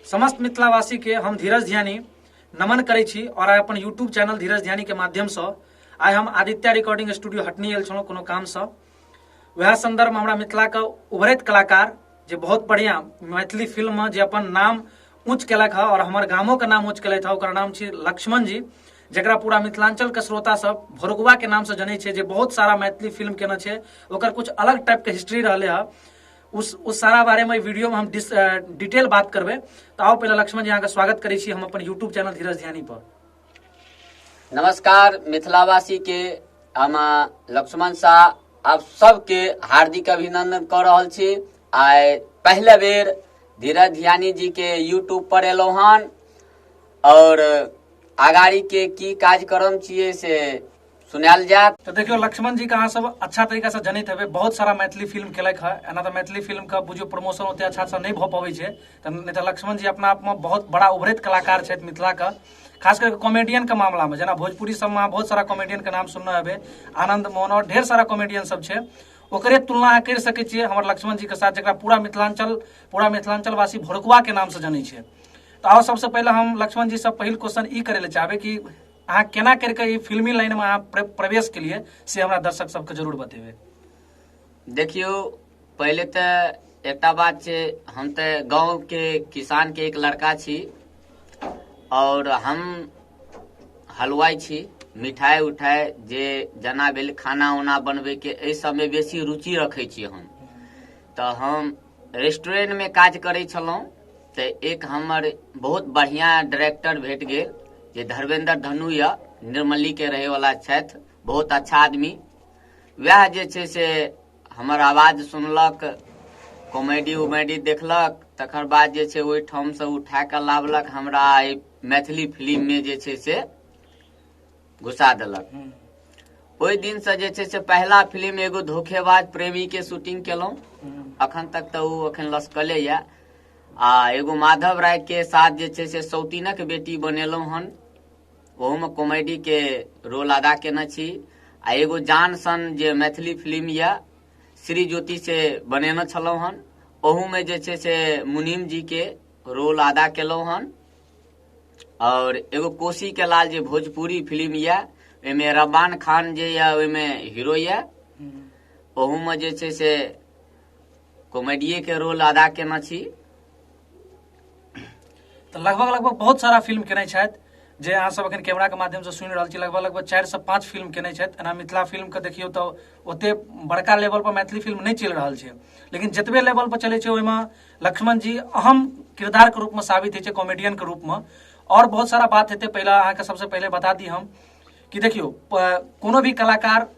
समस्त मिथिलावासी के हम धीरज ध्यानी नमन करै छी और आइ अपन यूट्यूब चैनल धीरज ध्यानी के माध्यम से आइ हम आदित्य रिकॉर्डिंग स्टूडियो हटनी आयल छलहुँ कोनो काम से। वएह संदर्भ में हमरा मिथिला के उभरैत कलाकार जे बहुत बढ़िया मैथिली फिल्म में जे अपन नाम ऊँच केलक हँ और हमर गामो के नाम ऊँच केलथि हँ, ओकर नाम छी लक्ष्मण जी, जकरा पूरा मिथिलांचल के श्रोता सब भोरकुआ के नाम से जनै छै, जे बहुत सारा मैथिली फिल्म केने छै, ओकर कुछ अलग टाइप के हिस्ट्री रहले हँ। उस सारा बारे में वीडियो में हम डिटेल बात करबै। तऽ आउ पहिले लक्ष्मण जी अहाँके स्वागत करै छी हम अपन यूट्यूब चैनल धीरज ध्यानी पर। नमस्कार मिथिलावासी के, हम लक्ष्मण शाह आप सबके हार्दिक अभिनंदन कर रहल छी। आइ पहले बेर धीरज ध्यानी जी के यूट्यूब पर एलहुँ हन और आगाड़ी के की कार्यक्रम छियै से सुनायल जायत। तो देखियो लक्ष्मण जी के अहाँ सब अच्छा तरीका से जनैत हेबै, बहुत सारा मैथिली फिल्म केलक है। एना तऽ मैथिली फिल्म के बुझियौ प्रमोशन ओते अच्छा से नहि भऽ पबै छै, तऽ नहि तऽ लक्ष्मण जी अपना आप में बहुत बड़ा उभरैत कलाकार छथि मिथिला के, खास करके कॉमेडियन के मामला में। जेना भोजपुरी सब में बहुत सारा कॉमेडियन के नाम सुनने हेबै, आनंद मोहन और ढेर सारा कॉमेडियन सब छै, ओकरे तुलना अहाँ करि सकै छियै हमर लक्ष्मण जी के साथ, जकरा पूरा मिथिलांचलवासी भोरकुआ के नाम से जनै छै। तऽ आउ सबसे पहिले हम लक्ष्मण जी से पहिल क्वेश्चन ई करै लए चाहबै कि अहाँ केना करके ई फिल्मी लाइन में अहाँ प्रवेश के लिए से हमरा दर्शक सबके जरूर बतेबै। देखियौ पहिले तऽ एकटा बात छै, हम तऽ गाँव के किसान के एक लड़का छी और हम हलवाई छी, मिठाई उठाई जे जेना भेल खाना उना बनबै के एहि सबमे बेसी रुचि रखै छी हम। तऽ हम रेस्टोरेंट में काज करै छलहुँ तऽ एक हमर बहुत बढ़िया डायरेक्टर भेट गेल जे धर्मेंद्र धनु यऽ, निर्मली के रहैवला छथि, बहुत अच्छा आदमी। वएह जे छै से हमर आवाज सुनलक, कॉमेडी उमेडी देखलक, तकर बाद जे छै ओहिठामसँ उठा कऽ लाबलक हमरा एहि मैथिली फिल्ममे जे छै से घुसा देलक। ओहि दिनसँ जे छै से पहिला फिल्म एगो धोखेबाज प्रेमी के शूटिंग केलहुँ, अखन तक तऽ ओ अखन लसकले यऽ। आ एगो माधव राय के साथ जे छै से सौतीनक बेटी बनेलहुँ हन, ओहूमे कॉमेडी के रोल अदा केने छी। आ एगो जान सन जे मैथिली फिल्म यऽ श्री ज्योति से बनेने छलहुँ हन, ओहूमे जे छै से मुनीम जी के रोल अदा केलहुँ हन। और एगो कोसी के लाल जे भोजपुरी फिल्म यऽ ओहिमे रब्बान खान जे यऽ ओहिमे हीरो यऽ, ओहूमे जे छै से कॉमेडिये के रोल अदा केने छी। तऽ लगभग लगभग बहुत सारा फिल्म केने छथि जे अहाँ सब अखन कैमरा के माध्यम से सुनि रहल छी। लगभग लगभग 4 से 5 फिल्म केने छथि। एना मिथिला फिल्म के देखियौ तऽ ओते बड़का लेवल पर मैथिली फिल्म नहि चलि रहल छै, लेकिन जतबे लेवल पर चलै छै ओहिमे लक्ष्मण जी अहम किरदार के रूप में साबित होइ छै, कॉमेडियन के रूप में। और बहुत सारा बात हेतै। पहला अहाँके सबसे पहिले बता दी हम कि देखियौ कोनो भी कलाकार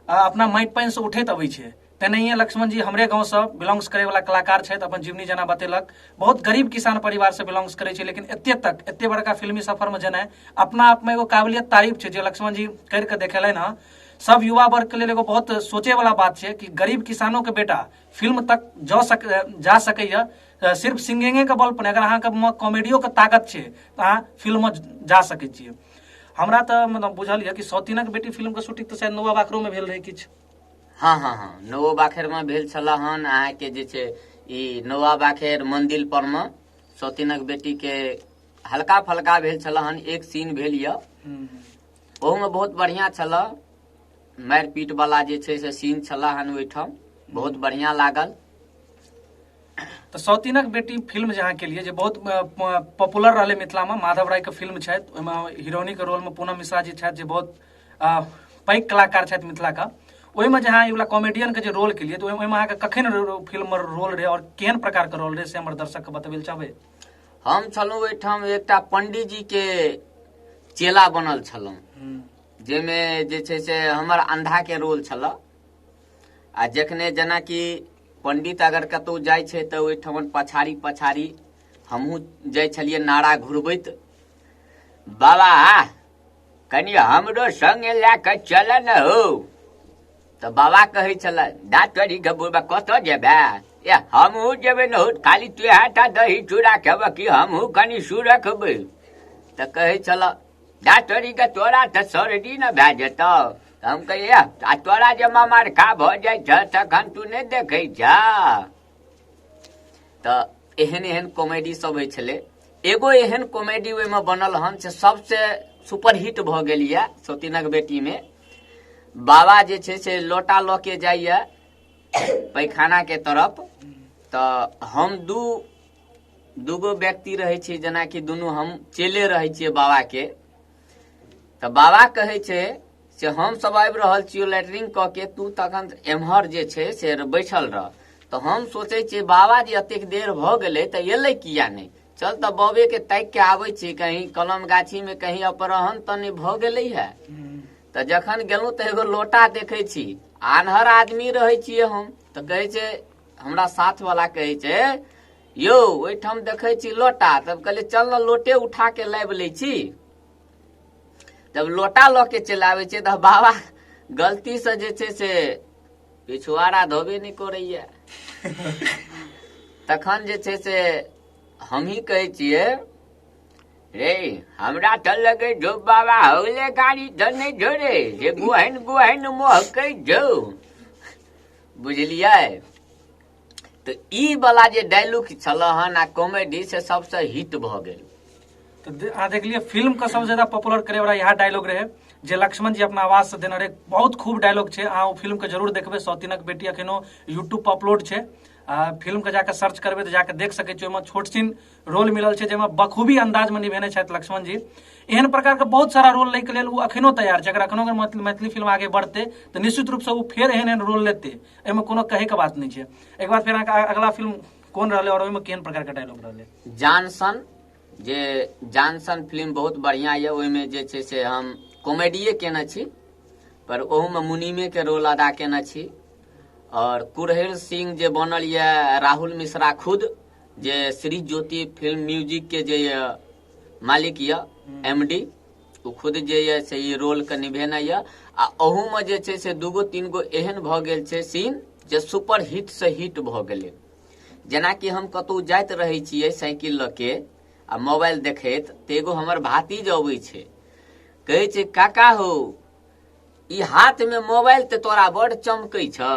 अपना माटि पानि से उठैत अबै छै, तेनाहिए लक्ष्मण जी हमरे गाँव से बिलोंग्स करे वाला कलाकार छथि। अपन जीवनी जेना बतेलक, बहुत गरीब किसान परिवार से बिलोंग्स करे छै, लेकिन एते तक एते बड़का फिल्मी सफर में जेनाइ अपना आप में एगो काबिलियत तारीफ छै जे लक्ष्मण जी करके देखेलनि हँ। सब युवा वर्ग के लेल एगो बहुत सोचे वाला बात छै कि गरीब किसानों के बेटा फिल्म तक जा सकैया सिर्फ सिंगिंगे के बल पर। अगर अहाँके कॉमेडियो के ताकत छै तऽ अहाँ फिल्म में जा सकै छियै। हमरा तऽ मतलब बुझल यऽ कि सौतीनक बेटी फिल्म के शूटिंग तऽ शायद नौवा बाखरो में भेल रहै किछु। हाँ हाँ हाँ, नौवा बाखेर में भेल छल हन। अहाँके जे छै ई नौवा बाखेर मंदिर पर में सौतीनक बेटी के हल्का फल्का भेल छल हन, एक सीन भेल यऽ, ओहू में बहुत बढ़िया छल। मारि पीट वाला जे छै से सीन छल हन ओहिठाम, बहुत बढ़िया लागल। तऽ सौतीनक बेटी फिल्म जे अहाँके लिए जे बहुत पॉपुलर रहलै मिथिला में, माधव राय के फिल्म छथि, ओहिमे हीरोइनी के रोल में पूनम मिश्रा जी छथि जे बहुत पैघ कलाकार छथि मिथिला के। ओहिमे जे अहाँ ई वाला कॉमेडियन के जे रोल के लिए, तऽ ओहिमे अहाँके कखन फिल्म में रोल रहै और केहन प्रकार के रोल रहै से हमर दर्शक के बतबै लए चाहबै। हम छलहुँ ओहिठाम एकटा पंडीजी के चेला बनल छलहुँ, जाहिमे जे छै से हमर अंधा के रोल छल। आ जखने जेनाकि पंडित अगर कतहु जाइ छै तऽ ओहिठाम पछाड़ी पछाड़ी हमहूँ जाइ छलियै नारा घुरबैत, बाबा कनि हमरो संगे लए कऽ चल न हो। तऽ बाबा कहै छलै, डाक्टरी के बुढ़बा कतऽ जेबै? ए हमहूँ जेबै न हो, खाली तोहे टा दही चूड़ा खेबऽ कि हमहूँ कनि सुरखबै? तऽ कहै छल, डाक्टरी के तोरा तऽ सर्दी न भए जेतौ। तऽ हम कहियै, आ तोरा जे ममरखा भऽ जाइ छह तखन तू नहि देखै छह? तऽ एहन एहन कॉमेडी सब होइ छलै। एगो एहन कॉमेडी ओहिमे बनल हन से सबसे सुपरहिट भऽ गेल यऽ सौतीनक बेटीमे। बाबा जे छै से लोटा लऽ के जाइए पैखाना के तरफ, तऽ हम दूगो व्यक्ति रहै छी, जेनाकि दुनू हम चेले रहै छियै बाबा के। तऽ बाबा कहै छै से हम सब आबि रहल छियौ लैटरिन कऽ के, तू तखन एम्हर जे छै से बैठल रह। तऽ हम सोचै छियै बाबा जे एतेक देर भऽ गेलै तऽ एलै किया नहि, चल तऽ बबे के ताकि के आबै छी, कहीं कलम गाछी में कहीं अपहरण तऽ नहि भऽ गेलै है। तऽ जखन गेलहुँ तऽ एगो लोटा देखै छी, आन्हर आदमी रहै छियै हम, तऽ कहै छै हमरा साथ वाला कहै छै यौ ओहिठाम देखै छी लोटा, तब कहलियै चल ने लोटे उठा के लाबि लै छी। जब लोटा लऽ के चलि आबै छै तऽ बाबा गलती से जे छै से पिछुआरा धोबे नहि करैया। तखन जे छै से हमही कहै छियै रे हमरा तऽ लगे जो बाबा होले गाड़ी तऽ नहि जोड़े जे गुहन गुहन मोहकै जो, बुझलियै। तऽ ई वाला जे डायलॉग छल हन आ कॉमेडी से सबसे हिट भऽ गेल। तऽ अहाँ देखलियै फिल्म के सबसे ज्यादा पॉपुलर करे वाला इएह डायलॉग रहे जे लक्ष्मण जी अपना आवाज से देने रहे। बहुत खूब डायलॉग छै, अहाँ ओ फिल्म के जरूर देखबै। सौतीनक बेटी अखनो यूट्यूब पर अपलोड छै, आ फिल्म के जाके सर्च करबै तऽ जाके देख सकै छी। ओहिमे छोट छिन रोल मिलल छै जाहिमे बखूबी अंदाज में निभेने छथि लक्ष्मण जी। एहन प्रकार के बहुत सारा रोल लैके लेल ओ अखनो तैयार छै। अगर अखनो अगर मैथिली फिल्म आगे बढ़तै तऽ निश्चित रूप से ओ फेर एहन एहन रोल लेतै, एहिमे कोनो कहै के बात नहि छै। एक बार फेर अहाँके अगला फिल्म कोन रहलै और ओहिमे केहन प्रकार के डायलॉग रहलै? जानसन, जे जानसन फिल्म बहुत बढ़िया यऽ, ओहिमे जे छै से हम कॉमेडिये केने छी, पर ओहूमे मुनीमे के रोल अदा केने छी। और कुरहेल सिंह जे बनल यऽ राहुल मिश्रा खुद, जे श्री ज्योति फिल्म म्यूजिक के जे यऽ मालिक यऽ, एम डी, ओ खुद जे यऽ से ई रोल के निभेने यऽ। आ ओहूमे जे छै से दूगो तीन गो एहन भऽ गेल छै सीन जे सुपर हिट से हिट भऽ गेलै। जेनाकि हम कतहु जाइत रहै छियै साइकिल लऽ के आ मोबाइल देखैत, तऽ एगो हमर भातिज अबै छै, कहै छै काका हौ ई हाथ में मोबाइल तऽ तोरा बड़ चमकै छ,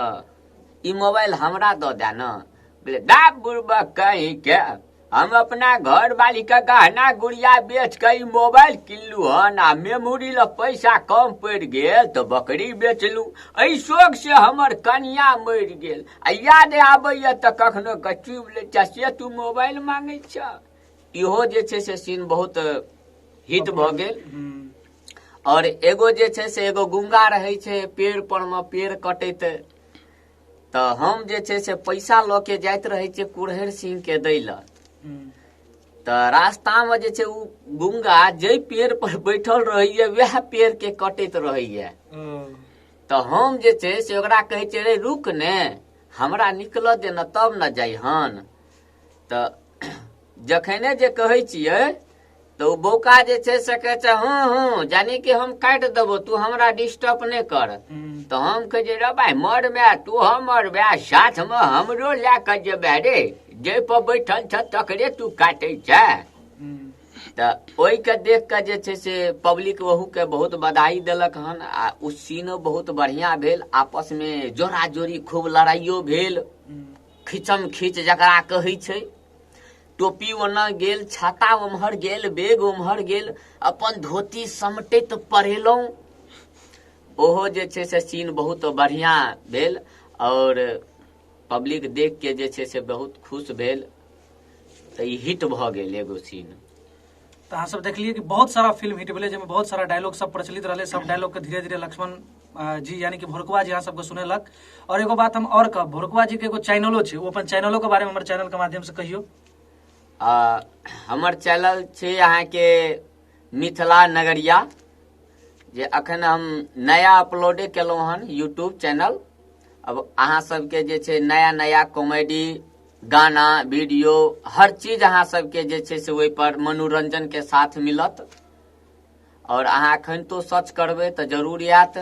ई मोबाइल हमरा दऽ दे न। बोले दा बुड़बक कहीं के, हम अपना घर वाली के गहना गुड़िया बेच के ई मोबाइल किनलू हन, आ मेमोरी ल पैसा कम पड़ि गेल तऽ बकरी बेचलू, एहि शोक से हमर कनिया मरि गेल, आ याद आबैया तऽ कखनो के चुबि लै छ, से तू मोबाइल मांगै छ। इहो जे छै से सीन बहुत हिट भऽ गेल। और एगो जे छै से एगो गुंगा रहै छै पेड़ पर मे पेड़ कटैत, तऽ हम जे छै से पैसा लऽ के जाइत रहै छियै कुरहरि सिंह के दै लए, तऽ रास्ता मे जे छै ओ गुंगा जै पेड़ पर बैठल रहैया वएह पेड़ के कटैत रहैया। तऽ हम जे छै से ओकरा कहै छियै रे रुक ने, हमरा निकलऽ दे ने तब ने जइहन। तऽ जखने जे कहै छियै तऽ ओ बौका जे छै से कहै छै हँ हँ जानी कि हम काटि देबो, तू हमरा डिस्टर्ब नहि कर। तऽ हम कहै छियै रे भाइ मर माय, तू हमर माय साथमे हमरो लए कऽ जेबै रे, जाहि पर बैठल छ तकरे तू काटै छै। तऽ ओहिके देख कऽ जे छै से पब्लिक ओहूके बहुत बधाई देलक हन, आ ओ सीनो बहुत बढ़िआँ भेल। आपसमे जोड़ा जोड़ी खूब लड़ाइयो भेल, खींचम खींच जकरा कहै छै। टोपी ओना गेल, छाता ओम्हर गेल, बैग ओम्हर गेल, अपन धोती समटैत पड़ेलहुँ। ओहो जे छै से सीन बहुत बढ़िआँ भेल और पब्लिक देख के जे छै से बहुत खुश भेल। तऽ ई हिट भऽ गेल एगो सीन। तऽ अहाँ सब देखलियै कि बहुत सारा फिल्म हिट भेलै, जाहिमे बहुत सारा डायलॉग सब प्रचलित रहलै। सब डायलॉग के धीरे धीरे लक्ष्मण जी यानी कि भोरकुआ जी अहाँ सबके सुनेलक। और एगो बात हम और कहब, भोरकुआ जी के एगो चैनलो छै, ओ अपन चैनलो के बारे में हमर चैनल के माध्यम से कहियौ। हमर चैनल छै अहाँके मिथिला नगरिया, जे अखन हम नया अपलोडे केलहुँ हन यूट्यूब चैनल। अब अहाँ सबके जे छै नया नया कॉमेडी गाना वीडियो हर चीज अहाँ सबके जे छै से ओहि पर मनोरंजन के साथ मिलत। और अहाँ अखन तो सर्च करबै तऽ जरूर आयत।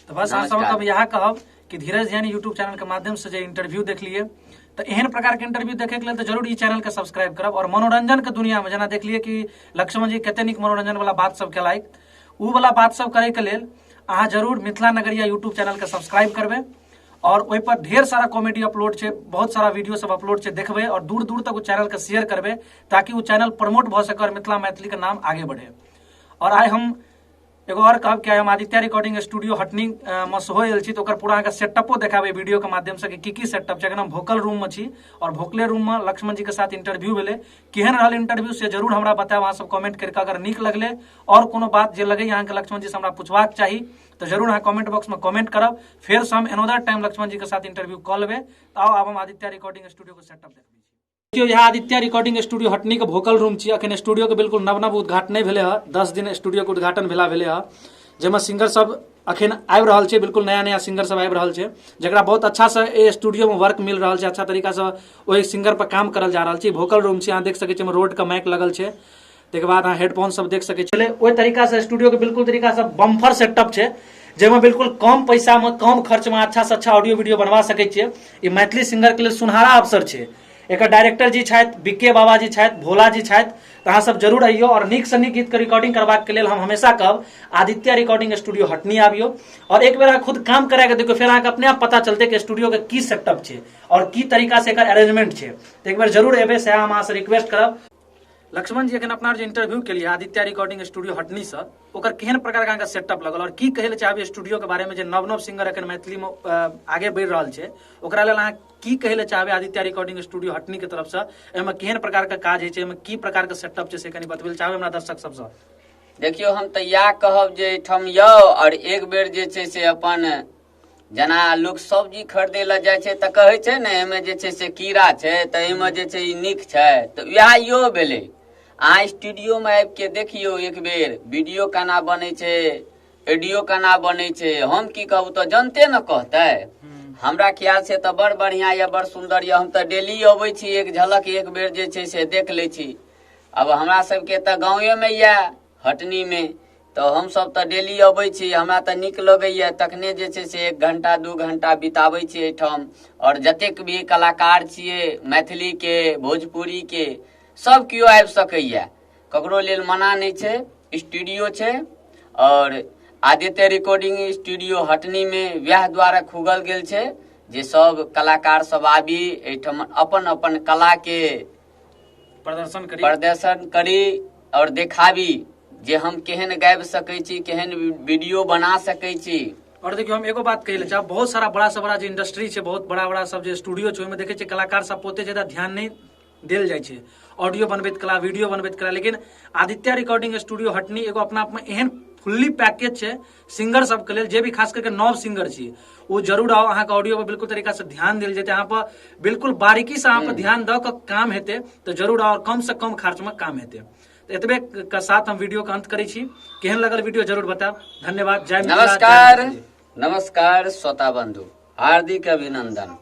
तऽ बस अहाँ सबके हम इएह कहब कि धीरज ध्यानी यूट्यूब चैनल के माध्यम से जे इंटरव्यू देखलिए, तऽ एहन प्रकार के इंटरव्यू देखे के लेल तऽ जरूर ई चैनल के सब्सक्राइब करब। और मनोरंजन के दुनिया में जेना देखलिए कि लक्ष्मण जी कते नीक मनोरंजन वाला बात सब केलथि, उ वाला बात सब करे के लेल अहाँ जरूर मिथिला नगरिया यूट्यूब चैनल के सब्सक्राइब करबै। और ओहि पर ढेर सारा कॉमेडी अपलोड छै, बहुत सारा वीडियो सब अपलोड छै, देखबै और दूर दूर तक ओ चैनल के शेयर करबै ताकि ओ चैनल प्रमोट भऽ सके और मिथिला मैथिली के नाम आगे बढ़े। और आइ हम एगो और कहब कि आइ हम आदित्य रिकॉर्डिंग स्टूडियो हटनी मे सेहो आयल छी, तऽ ओकर पूरा अहाँके सेटअपो देखाबै वीडियो के माध्यम से कि की की सेटअप छै। अखन हम वोकल रूम मे छी और वोकले रूम मे लक्ष्मण जी के साथ इंटरव्यू भेलै। केहन रहल इंटरव्यू से जरूर हमरा बतायब अहाँ सब कमेंट करके, अगर नीक लगले और कोनो बात जे लगैए अहाँके लक्ष्मण जी से हमरा पूछबाक चाही तऽ जरूर अहाँ कमेंट बॉक्स में कमेंट करब। फेर से हम अनदर टाइम लक्ष्मण जी के साथ इंटरव्यू कऽ लेबै। तऽ आउ आब हम आदित्य रिकॉर्डिंग स्टूडियो के सेटअप देखबै छी। देखियौ, यहाँ आदित्य रिकॉर्डिंग स्टूडियो हटनी के वोकल रूम छी। अखन स्टूडियो के बिल्कुल नव नव उद्घाटन नहि भेलै हँ, 10 दिन स्टूडियो के उद्घाटन भेला भेलै हँ, जाहिमे सिंगर सब अखन आबि रहल छै, बिल्कुल नया नया सिंगर सब आबि रहल छै, जकरा बहुत अच्छा से एहि स्टूडियो में वर्क मिल रहल छै, अच्छा तरीका से ओहि सिंगर पर काम करल जा रहल छै। वोकल रूम छै, अहाँ देख सकै छी रोड के माइक लगल छै, ताहिके बाद अहाँ हेडफोन सब देख सकै छी। ओहि तरीका से स्टूडियो के बिल्कुल तरीका से बम्फर सेटअप छै, जाहिमे बिल्कुल कम पैसा में कम खर्च में अच्छा से अच्छा ऑडियो वीडियो बनवा सकै छियै। ई मैथिली सिंगर के लेल सुनहरा अवसर छै। एकर डायरेक्टर जी छथि बिके बाबा जी छथि, भोला जी छथि, तऽ अहाँ सब जरूर अइयौ और नीक से नीक गीत के रिकॉर्डिंग करबाक के लेल हम हमेशा कहब आदित्य रिकॉर्डिंग स्टूडियो हटनी आबियौ और एक बेर अहाँ खुद काम करा के देखियौ, फेर अहाँके अपने आप पता चलतै कि स्टूडियो के की सेटअप छै और की तरीका से एकर अरेंजमेंट छै। तऽ एक बेर जरूर एबै, सएह हम अहाँसँ रिक्वेस्ट करब। लक्ष्मण जी, एखन अपना जे इंटरव्यू केलियै आदित्य रिकॉर्डिंग स्टूडियो हटनी से, ओकर केहन प्रकार के अहाँके सेटअप लगल और की कहै लए चाहबै स्टूडियो के बारे में, जे नव नव सिंगर एखन मैथिली में आगे बढ़ि रहल छै, ओकरा लेल अहाँ की कहै लए चाहबै आदित्य रिकॉर्डिंग स्टूडियो हटनी के तरफ से, एहिमे केहन प्रकार के काज होइ छै, एहिमे की प्रकार के सेटअप छै, से कनि बतबै लए चाहबै हमरा दर्शक सबसँ। देखियौ, हम तऽ इएह कहब जे एहिठाम यौ और एक बेर जे छै से अपन जेना लोक सब्जी खरीदे लए जाइ छै तऽ कहै छै ने एहिमे जे छै से कीड़ा छै तऽ एहिमे जे छै ई नीक छै, तऽ वएह इहो भेलै। अहाँ स्टूडियोमे आबि के देखियौ एक बेर वीडियो केना बनै छै, ऑडियो केना बनै छै। हम की कहू तऽ जनते ने कहतै। हमरा ख्याल से तऽ बड़ बढ़िआँ यऽ, बड़ सुन्दर यऽ। हम तऽ डेली अबै छी, एक झलक एक बेर जे छै से देख लै छी। आब हमरा सबके तऽ गाँवेमे यऽ हटनीमे, तऽ हमसभ तऽ डेली अबै छी, हमरा तऽ नीक लगैए। तखने जे छै से 1 घंटा 2 घंटा बिताबै छी एहिठाम। आओर जतेक भी कलाकार छियै मैथिलीके भोजपुरीके, सब केओ आबि सकैए, ककरो लेल मना नहि छै। स्टूडियो छै आओर आदित्य रिकॉर्डिंग स्टूडियो हटनीमे वएह द्वारा खुगल गेल छै जे सब कलाकार सब आबी एहिठाम अपन अपन कलाके प्रदर्शन करी और देखाबी जे हम केहन गाबि सकै छी, केहन वीडियो बना सकै छी। और देखियौ, हम एगो बात कहै लए चाहब, बहुत सारा बड़ा से बड़ा जे इंडस्ट्री छै, बहुत बड़ा बड़ा सब जे स्टूडियो छै, ओहिमे देखै छियै कलाकार सब ओते ज्यादा ध्यान नहि देल जाइ छै ऑडियो बनबैत कला, वीडियो बनबैत कला। लेकिन आदित्य रिकॉर्डिंग स्टूडियो हटनी एगो अपना आपमे एहन फुल्ली पैकेज छै सिंगर सबके लेल, जे भी खास करके नव सिंगर छी ओ जरूर आओ। अहाँके ऑडियो पर बिल्कुल तरीका से ध्यान देल जेतै, अहाँ पर बिल्कुल बारीकी से अहाँ पर ध्यान दऽ कऽ काम हेतै, तऽ जरूर आओ और कम से कम खर्च में काम हेतै। तऽ एतबे के साथ हम वीडियो के अंत करै छी। केहन लगल वीडियो जरूर बतायब। धन्यवाद। जय मिथिला, जय नमस्कार। मैथिली। नमस्कार श्रोता बंधु, हार्दिक अभिनंदन।